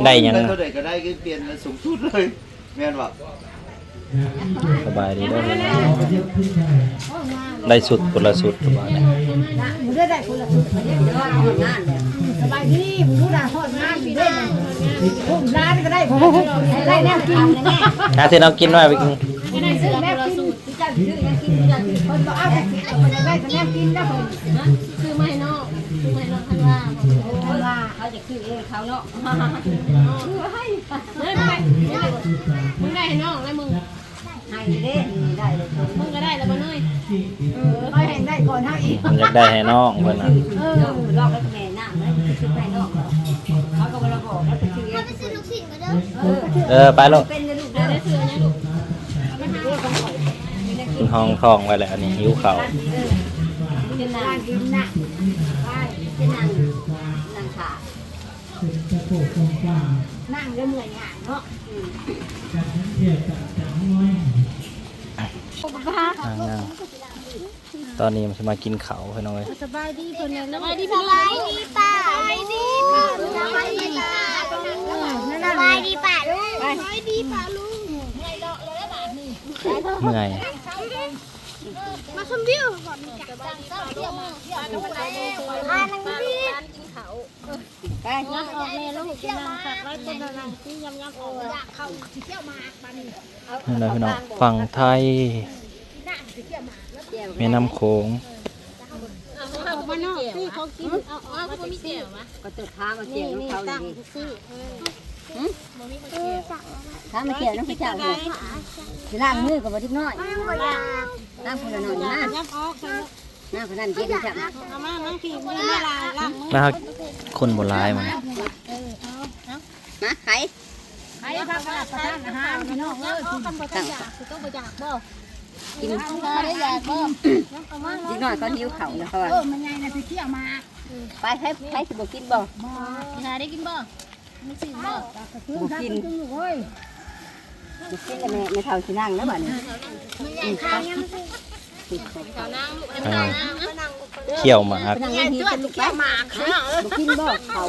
ໄດ້ຫຍັງ ໄດ້ເທົ່າໃດກໍໄດ້ ຄືປ່ຽນສູງສຸດເລີຍ ແມ່ນບໍ່? ສະບາຍດີເດີ ໄດ້ຊຸດຄົນລະຊຸດ ສະບາຍດີ ໄດ້ຄົນລະຊຸດ ສະບາຍດີ ຜູ້ລາຮອດງານເດ້ ຜູ້ລາກໍໄດ້ ໄດ້ແນວກິນ ຫາຊື້ແນວກິນມາໄປກິນ ໄດ້ຊື້ແນວກິນ ເຈົ້າຊິຊື້ຫຍັງກິນ ເຈົ້າຊິ ເພິ່ນບໍ່ເອົາໄປກິນ ເພິ່ນຢາກໄດ້ແຕ່ແນວກິນນະເພິ່ນ ຊື້ມາໃຫ້ນ້ອງ ຊື້ມາໃຫ້ນ້ອງທັນວາ ເພິ່ນວ່າເຂົາຢາກຊື້ເອງເຂົາເນາະ ເອີ ໃຫ້ ໃຫ້ ມຶງໄດ້ໃຫ້ນ້ອງແລ້ວມຶງ ໃຫ້ເດ້ ນີ້ໄດ້ເລີຍ ມຶງກໍໄດ້ແລ້ວບໍ່ເນີຍ ເອີ ຂ້ອຍແຮ່ງໄດ້ກ່ອນເຮົາອີກ ມັນຢາກໄດ້ໃຫ້ນ້ອງເພິ່ນນະ ເອີ ລອກແລ້ວແມ່ນາງ ຊື້ໃຫ້ນ້ອງ ເຂົາກໍບໍ່ໄດ້ບອກ ເຂົາໄປຊື້ເອງ ເອີ ໄປລູກ ເປັນເດີລູກເດີ ໄດ້ຊື້ຫຍັງລູກ ກິນຮອງທ້ອງໄວ້ແລ້ວ ອັນນີ້ຫິວເຂົ້າ ເອີ ເປັນນາງ ເປັນນາງ ເປັນນາງ ນາງຂາ ນັ່ງແລ້ວເມື່ອຍຍາກເນາະ ອືມ ນັ່ງໆ ຕອນນີ້ມັນຊິມາກິນເຂົ້າ ພີ່ນ້ອງເອີຍ ສະບາຍດີເພິ່ນແຫຼະ ສະບາຍດີ ສະບາຍດີປ້າ ສະບາຍດີປ້າ ເອີ ສະບາຍດີປ້າລຸງ ສະບາຍດີປ້າລຸງ ເມື່ອຍ ມາຊົມວິວກ່ອນ ສະບາຍດີປ້າລຸງ ພານັ່ງດີ ໄປ ຍັບອອກແນ່ລູກ ໄປນັ່ງຄັກໄວ້ ຕົ້ນນັ້ນ ຊິຍັບໆອອກ ຢາກເຂົ້າຊິທ່ຽວມາບາດນີ້ ນັ້ນແຫຼະພີ່ນ້ອງ ຝັ່ງໄທ ແມ່ນ້ຳໂຂງ ເອົາມານອກ ນີ້ເຂົາກິນ ເອົາອອກມາ ບໍ່ມີແຈ່ວຫວາ ກໍຕົດພາມາແຈ່ວນຳເຂົານີ້ ນີ້ ນີ້ ນີ້ ຫຶ ບໍ່ມີແຈ່ວ ພາມາແຈ່ວນຳເຂົາເຈົ້າ ຊິລ້າງມືກໍບໍ່ເດັກນ້ອຍ ລ້າງຜູ້ລະໜ້ອຍ ມາ ຍັບອອກ ນ້ຳຜູ້ນັ້ນເຢັນແທ້ ເອົາມາ ມາພີ້ ມາລ້າງມື ນະ ຄົນບໍ່ຫຼາຍມັນ ເອີ ເອົາ ເອົາ ມາ ໄປ ໄປ ພາກັນຮັບປະທານອາຫານ ພີ່ນ້ອງເອີຍ ຄັນບໍ່ທັນຢາກ ຊິຕ້ອງບໍ່ຢາກບໍ່ ກິນ ເອົາ ໄດ້ຢາກບໍ່ ເດັກນ້ອຍເຂົາຫິວເຂົ້ານະ ເຂົາວ່າ ເອີ ແມ່ໃຫຍ່ນະຊິທ່ຽວມາ ໄປ ໃຜ ໃຜຊິບໍ່ກິນບໍ່ ບໍ່ ຊິຫາໄດ້ກິນບໍ່ ມັນຊິບໍ່ ບໍ່ກິນ ບໍ່ກິນແລ້ວແມ່ ແມ່ເຖົ້າຊິນັ່ງແລ້ວບາດນີ້ ແມ່ໃຫຍ່ຂ້າວຍັງ ຂ້າວນາງ ຂ້າວນາງ ຂ້າວນາງ ຂ້າວນາງ ຂ້ຽວໝາກ ໄປນັ່ງຢູ່ພີ້ກັນລູກໄປ ບໍ່ກິນບໍ່ເຂົ້າ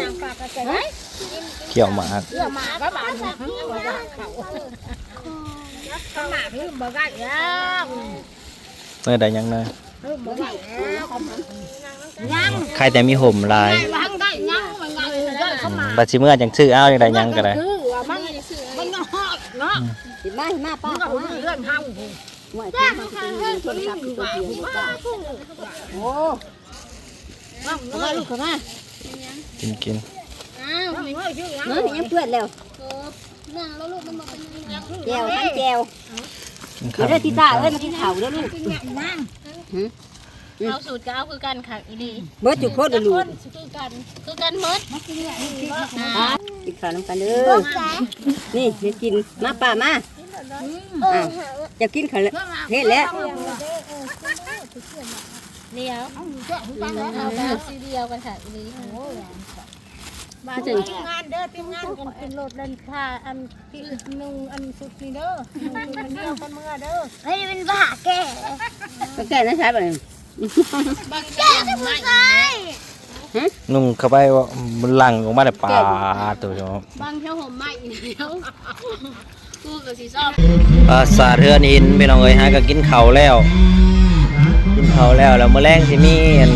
ຂ້ຽວໝາກ ຂ້ຽວໝາກ ບາດນີ້ ຂ້ຽວໝາກ ຂ້ຽວໝາກ ລືມບໍ່ໄດ້ແລ້ວ ເອີ ໄດ້ຫຍັງນະ ລືມບໍ່ໄດ້ແລ້ວ ຍັງ ໃຄແຕ່ມີຮົ່ມຫຼາຍ ໄດ້ຫຍັງ ໄດ້ຫຍັງ ໄດ້ຫຍັງ ອືມ ບາດຊິເມືອຈັ່ງຊື້ເອົາ ຢາກໄດ້ຫຍັງກໍໄດ້ ມັນ ມັນຮອດເນາະ ອືມ ຊິມາ ຊິມາ ປ້າ ມັນກໍເຮືອນເຮົາ ໂອ້ຍ ເອົາມາລູກ ເຂົ້າມາ ກິນ ກິນ ອ້າວ ເອີ ຍັງເປື້ອນແລ້ວ ເອີ ນັ່ງແລ້ວລູກ ມັນບໍ່ເປັນຫຍັງ ແຈ່ວ ທັງແຈ່ວ ກິນ ເດີ ເຂົ້າ ທິຕາເອີຍ ມາກິນເຂົ້າເດີລູກ ກິນຫຍັງນາງ ຫຶ ເອົາສູດກໍເອົາຄືກັນຄັກອີ່ຫຼີ ເບິດທຸກຄົນເດີລູກ ຄືກັນ ຄືກັນໝົດ ມາກິນເຂົ້ານຳກັນເດີ ນີ້ ກິນ ມາ ປ້າ ມາ ອ້າວ ເຈົ້າກິນເຂົ້າແລ້ວ ເຮັດແລ້ວ ດຽວ ເອົາແບບສີດຽວກັນຄັກອີ່ຫຼີ ມາທີມງານເດີ ທີມງານກັນຂຶ້ນລົດ ແລ່ນພາອັນ ພີ່ນຸ່ງອັນສຸດນີ້ເດີ ນຸ່ງອັນດຽວກັນເມືອເດີ ເຮີ້ຍ ມັນບ້າແກ່ ໄປແກ່ໃນໃສບາດນີ້ ແກ່ໃນຜູ້ຊາຍ ຫຶ ນຸ່ງເຂົ້າໄປວ່າມັນຫຼັ່ງອອກມາແຕ່ປາ ແກ່ຢູ່ ໂຕ ບັງແຖວຮົ່ມໄມ້ແລ້ວ ກູກໍຊິຊອບ ປາສາດເຮືອນຫີນ ພີ່ນ້ອງເອີຍ ຫາກໍກິນເຂົ້າແລ້ວ ກິນເຂົ້າແລ້ວ ແລ້ວມື້ແລງຊິມີອັນ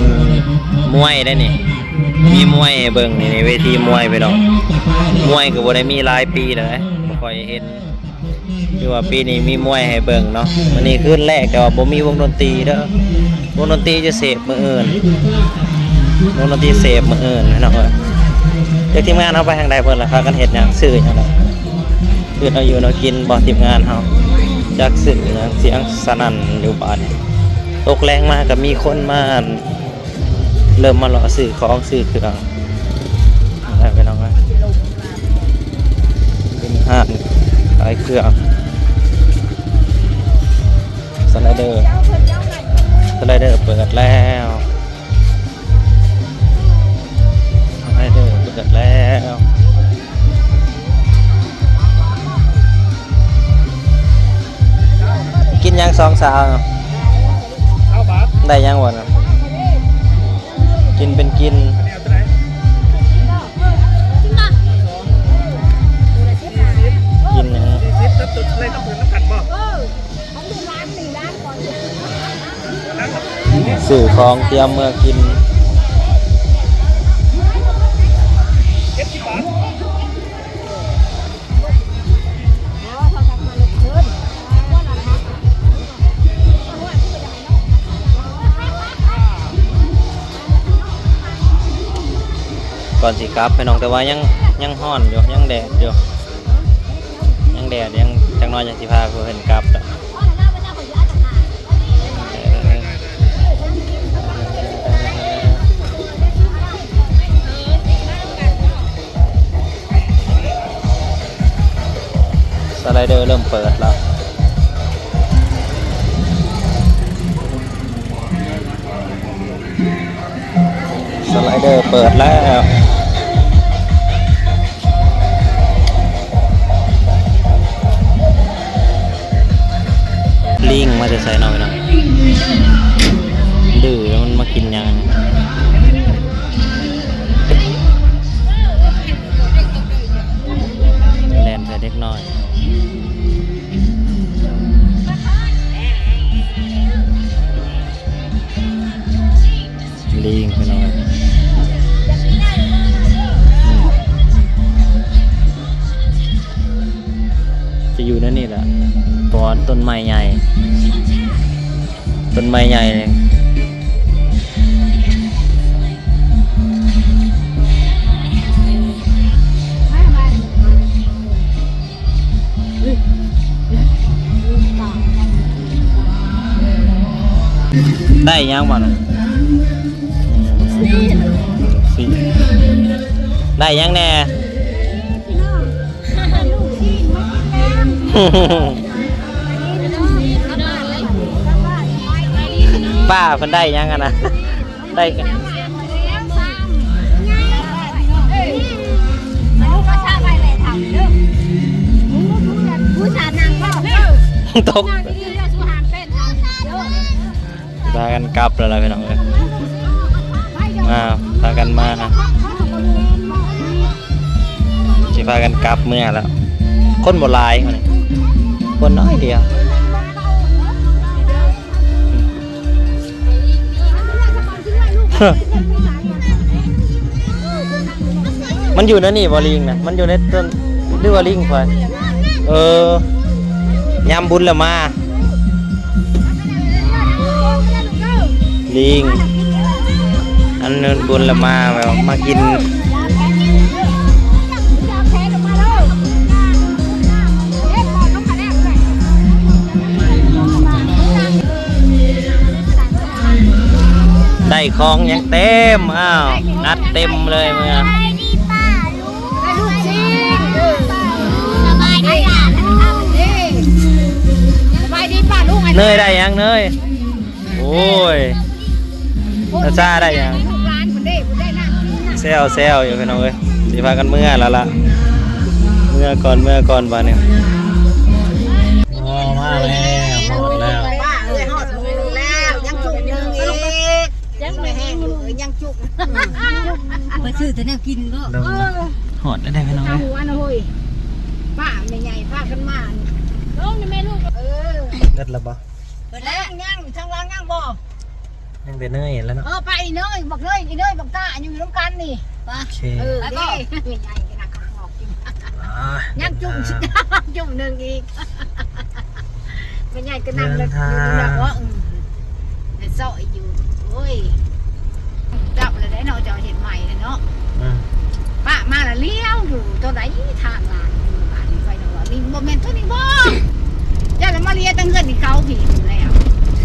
ມວຍໄດ໋ນີ້ ມີມວຍໃຫ້ເບິ່ງນີ້ ເວທີມວຍ ພີ່ນ້ອງ ມວຍກໍບໍ່ໄດ້ມີຫຼາຍປີແລ້ວ ບໍ່ຄ່ອຍເຫັນ ຄືວ່າປີນີ້ມີມວຍໃຫ້ເບິ່ງເນາະ ມື້ນີ້ຄືນແລກ ແຕ່ວ່າບໍ່ມີວົງດົນຕີເດີ ວົງດົນຕີຈະເສບມື້ອື່ນ ວົງດົນຕີເສບມື້ອື່ນພີ່ນ້ອງເອີຍ ຈັກທີມງານເຮົາໄປທາງໃດເພິ່ນລະ ພາກັນເຮັດຫຍັງ ຊື້ຫຍັງລະ ຄືເຮົາຢູ່ເຮົາກິນບໍ່ ທີມງານເຮົາ ຈັກຊື້ຫຍັງ ສຽງສະໜັ່ນຢູ່ບາດນີ້ ຕົກແລງມາກໍມີຄົນມາ ເລີ່ມມາເລາະຊື້ຂອງຊື້ເຄື່ອງແລ້ວ ພີ່ນ້ອງເອີຍ ເປັນຮ້ານຂາຍເຄື່ອງ ສະໄລເດີ ສະໄລເດີເປີດແລ້ວ ສະໄລເດີເປີດແລ້ວ ກິນຫຍັງສອງສາວ? ຊາວບາດ ໄດ້ຫຍັງບໍ່ນະ? ກິນເປັນກິນ ອັນນີ້ເອົາຕົວໃດ? ກິນບໍ່? ກິນບໍ່? ສອງ ຊື້ຂອງຕຽມເມືອກິນ. ກ່ອນຊິກັບພີ່ນ້ອງ ແຕ່ວ່າຍັງ ຍັງຮ້ອນຢູ່ ຍັງແດດຢູ່ ຍັງແດດ ຍັງ ຈັກໜ້ອຍຈັ່ງຊິພາຜູ້ເພິ່ນກັບດອກ. ສະໄລເດີເລີ່ມເປີດແລ້ວ. ສະໄລເດີເປີດແລ້ວ. ລີງມາແຕ່ໃສເນາະພີ່ນ້ອງ? ດື້ ມັນມາກິນຫຍັງ? ແລ່ນໃສ່ເດັກນ້ອຍ. ລີງໄປໜ້ອຍ ຈະຢູ່ໃນນີ້ແຫຼະ ເພາະວ່າຕົ້ນໄມ້ໃຫຍ່ ຕົ້ນໄມ້ໃຫຍ່. ໄດ້ຫຍັງບໍ່ນະ? ໄດ້ຫຍັງແດ່? ປ້າເພິ່ນໄດ້ຫຍັງຫັ້ນນະ? ໄດ້ ຕົກ ພາກັນກັບແລ້ວລະພີ່ນ້ອງເອີຍ ມາ ພາກັນມາ ຊິພາກັນກັບເມືອແລ້ວ ຄົນບໍ່ຫຼາຍ ຄົນນ້ອຍດຽວ. ມັນຢູ່ໃນນີ້ບໍ່ ລີງນະ? ມັນຢູ່ໃນຕົ້ນ ຫຼືວ່າລີງຂ້ອຍ? ເອີ ຍາມບຸນລະມາ ລີງ ອັນບຸນລະມາ ແບບມາກິນ. ໄດ້ຂອງຫຍັງເຕັມ ອ້າວ ອັດເຕັມເລີຍເມືອ. ສະບາຍດີປ້າລຸງ ເນີຍໄດ້ຫຍັງເນີຍ? ໂອ້ຍ ນາຊາໄດ້ຫຍັງ? ແຊວໆ ຢູ່ພີ່ນ້ອງເອີຍ ຊິພາກັນເມືອແລ້ວລະ ເມືອກ່ອນ ເມືອກ່ອນບາດນີ້. ອໍ ມາແລ້ວ ຮອດແລ້ວ ປ້າເອີຍ ຮອດໂມງແລ້ວ ຍັງຈຸກໜຶ່ງອີກ ຍັງແມ່ແຮງຢູ່ເອີຍ ຍັງຈຸກ ໄປຊື້ແຕ່ແນວກິນເນາະ. ໂດຍ ຮອດແລ້ວເດ້ພີ່ນ້ອງເອີຍ ເອົາອັນ ໂອ້ຍ ປ້າແມ່ໃຫຍ່ພາກັນມາ ລົງນະແມ່ລູກ ເອີ ເບິດແລ້ວບໍ່? ເບິດແລ້ວ ຍັງ ທາງຫຼັງຍັງບໍ່? ຍັງແຕ່ເນີຍແລ້ວເນາະ ເອີ ໄປອີເນີຍ ບັກເນີຍ ອີເນີຍ ບັກຕາ ຢູ່ນຳກັນນີ້ ໄປ ໂອເຄ ເອີ ໄປບໍ່? ເດ້ ແມ່ໃຫຍ່ກໍນັ່ງຂອກກິນ ອ່າ ຍັງຈຸ່ມ ຈຸ່ມໜຶ່ງອີກ ແມ່ໃຫຍ່ກໍນັ່ງເດີນທາງ ຢູ່ນີ້ແຫຼະ ເອືມ ໄດ້ຊອຍຢູ່ ໂອ້ຍ ເຈົ້າລະໄດ໋ເນາະ ເຈົ້າເຮັດໃໝ່ລະເນາະ ອືມ ປ້າມາລະລ້ຽວຢູ່ ໂຕໃດທາງລາງຢູ່ບ້ານນີ້ ໄປເນາະ ນີ້ບໍ່ແມ່ນໂຕນີ້ບໍ່? ເຈົ້າລະມາເລຍຕັ້ງເຮືອນນີ້ເຂົາພີ້ແລ້ວ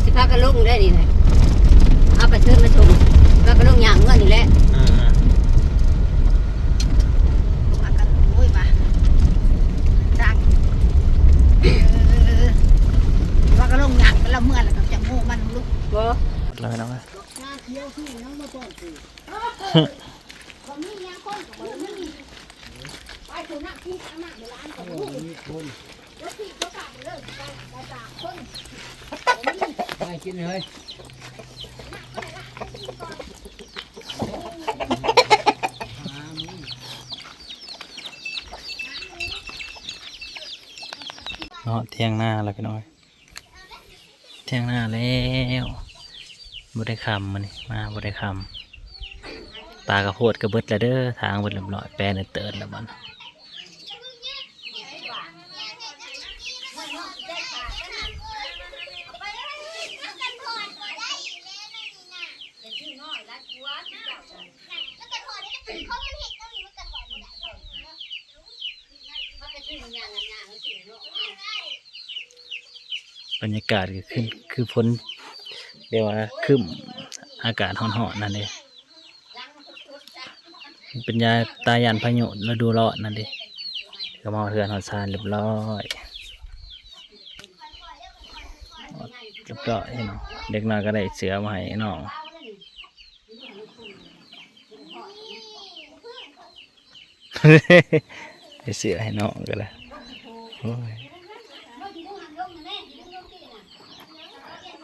ຊິພາກັນລົງໄດ້ນີ້ແຫຼະ ເອົາໄປເຊີນມາຊົມ ພາກັນລົງຍ່າງເມືອນີ້ແຫຼະ ອືມ ພາກັນ ໂອ້ຍ ວ່າ ຈ້າງ ເອີ ພາກັນລົງຍ່າງ ແລ້ວເມືອແລ້ວກໍຈະໂມມັນລຸກ ບໍ່ ແລ້ວເນາະ ໄປກິນເລີຍ ເນາະ ຖຽງນາແລ້ວພີ່ນ້ອງເອີຍ ຖຽງນາແລ້ວ ບໍ່ໄດ້ຄ່ຳມື້ນີ້ ມາບໍ່ໄດ້ຄ່ຳ. ປາກະໂພດກະເບິດແລ້ວເດີ ຖາງເບິດລຽບຮ້ອຍ ແປເຕີດແລ້ວບັດ. ບັນຍາກາດກໍຄື ຄືຝົນ ແບບວ່າຄຶ້ມ ອາກາດຮ້ອນໆ ນັ້ນເດ້. ເປັນຍາຕາຢ້ານພາຍຸລະດູຮ້ອນນັ້ນເດ້. ກໍມາຮອດເຮືອນຮອດຊານລຽບຮ້ອຍ ຮອດລຽບຮ້ອຍເນາະ. ເດັກນ້ອຍກໍໄດ້ເສື້ອມາໃຫ້ນ້ອງ ໄດ້ເສື້ອໃຫ້ນ້ອງກໍໄດ້. ໂອ້ຍ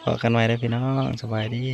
ພໍ້ກັນໃໝ່ເດີພີ່ນ້ອງ ສະບາຍດີ.